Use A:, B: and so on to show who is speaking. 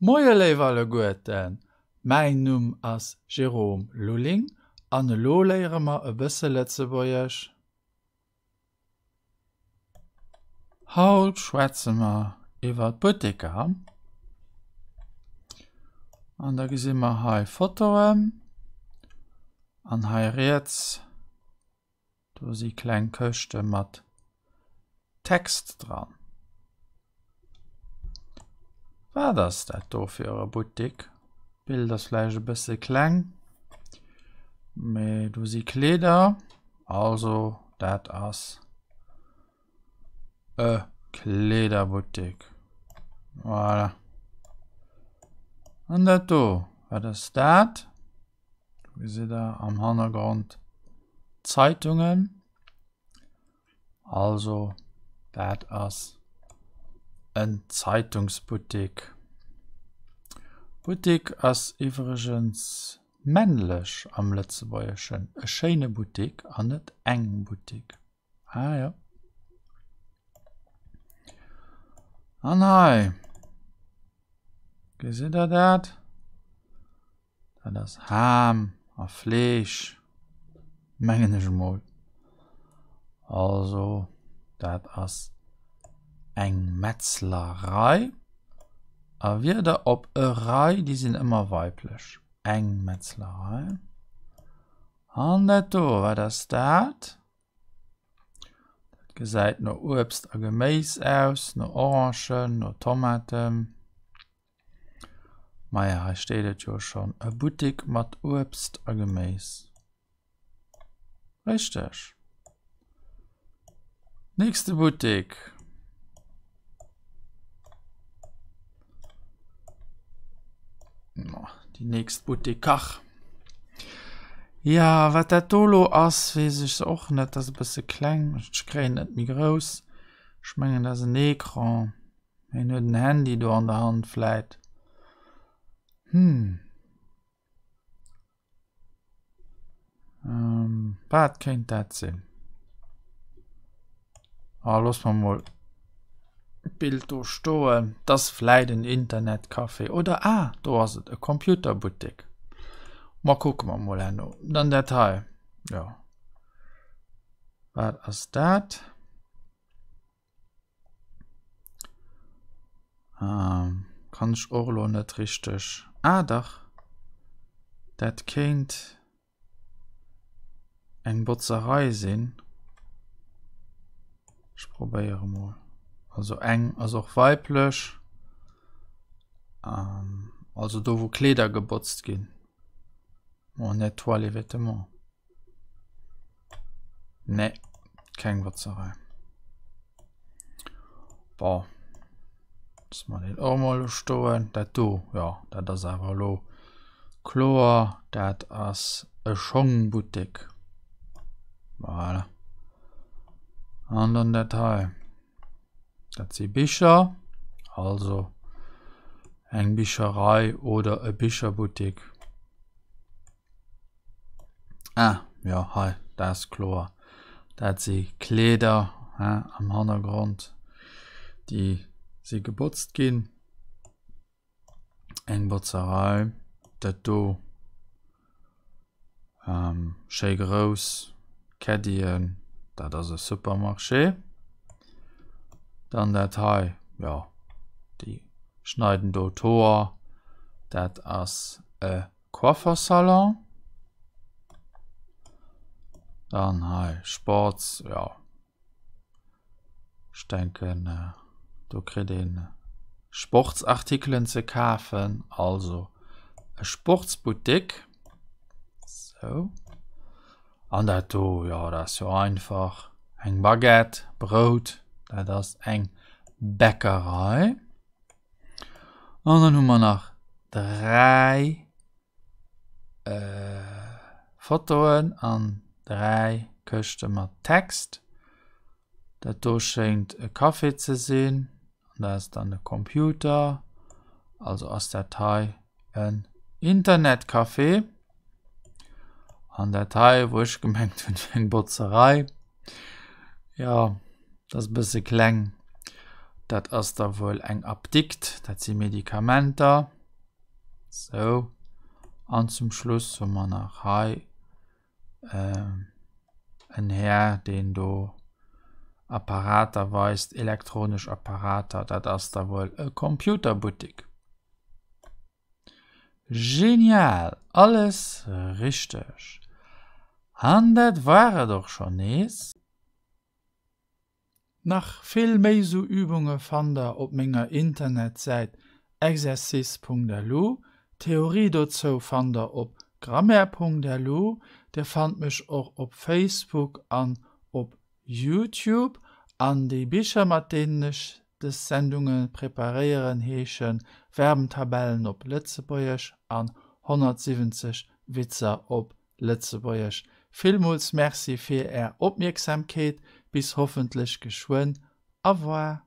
A: Moie léif alleguerten, mäin Numm ass Jérôme Lulling an elo léiere mer e bësse Lëtzebuergesch. Haut schwätze mer iwwer d'Butteker an da gesi mer hei Fotoen an hei riets Do si kleng Këschte mat Text dran. Wat ass dat do fir e Buttik? D'Bild ass vläicht e bësse kleng, mee do si Kleeder, also dat ass e Kleederbuttik. Voilà. An dat do, wat ass dat? Do gesitt der am Hannergrond Zeitungen. Also dat ass en Zeitungsbuttek. Buttek ass iwwregens männlech am Lëtzebuergeschen, e schéine Buttek an net eng Buttek. Ah jo. An hei gesitt der dat? Dat ass Ham a Fleesch, mengen ech emol. Also dat ass eng Metzlerei. A Wierder op e Rei, déi sinn ëmmer weiblech. Eng Metzlerei. An dat do, wat ass dat? Dat gesäit no Uebst a Geméis aus, no Orangen, no Tomaten. Maja, hei steet et jo schonn, e Buttek mat Uebst a Geméis. Richteg. Nächste Buttek. Déi nächst Buttekach. Ja, wat dat do lo ass, weess ech och net. Dat ass e bësse kleng, ech kréien et net méi grouss. Ech mengen, dat ass en Ecran. Hien huet en Handy do an der Hand vläit. Hm. Ähm, wat kéint dat sinn? Ah, looss mer mol d'Bild do stoen. Dat ass vläit en Internetcafé oder ah, do ass et, e Computerbuttek. Ma kucke mer mol herno. Dann dat hei, jo. Wat ass dat? Ähm, kann ech och elo net richteg. Ah dach, dat kéint eng Botzerei sinn. Ech probéiere mol. Also eng ass och weiblech. Ähm, also do wou Kleeder gebotzt ginn. On nettoie les vêtements. Nee, keng Botzerei. Bon. Loosse mer deen och mol do stoen. Dat do, jo, dat ass awer elo kloer, dat ass e Schongbuttek. Voilà. An dann dat hei. Dat si Bicher, also eng Bicherei oder e Bicherbuttek. Ah, jo, hei, dat ass kloer. Dat si Kleeder, hein, am Hannergrond, déi si gebotzt ginn. Eng Botzerei, dat do, schéi grouss Caddien, dat ass e Supermarché. Dann dat hei, jo, déi schneiden do d'Hoer, dat ass e Coiffersalon. Dann hei Sports, jo ech denken do kritt een Sportsartikelen ze kafen, also e Sportsbuttek. Sou an dat do, jo dat ass jo einfach eng Baguette, Brout, dat ass eng Bäckerei. An dann hu mer nach 3 Fotoen an 3 Këschte mat Text. Dat do schéngt e Café ze sinn an dat ass dann e Computer. Also ass dat hei en Internetcafé. An dat hei, wou ech gemengt hunn, wier eng Botzerei. Jo, dat ass e bësse kleng. Dat ass da wuel eng Apdikt, dat si Medikamenter. Sou, an zum Schluss hu mer nach hei en Här, deen do Apparater weist, elektronesch Apparater, dat ass da wuel e Computerbuttik. Genial, alles richteg. An dat war et och schonn nees. Nach vill méi sou Übunge fannt der op menger Internetsäit exercice.lu. D'Theorie dozou fannt der op grammaire.lu. Dir fannt mech och op Facebook an op Youtube. An déi Bicher mat deenen ech dës Sendunge preparéieren heesche Verbentabellen op Lëtzebuergesch an 170 Witzer op Lëtzebuergesch. Villmools Merci fir Är Opmierksamkeet. Bis hoffentlech geschwënn. Au revoir.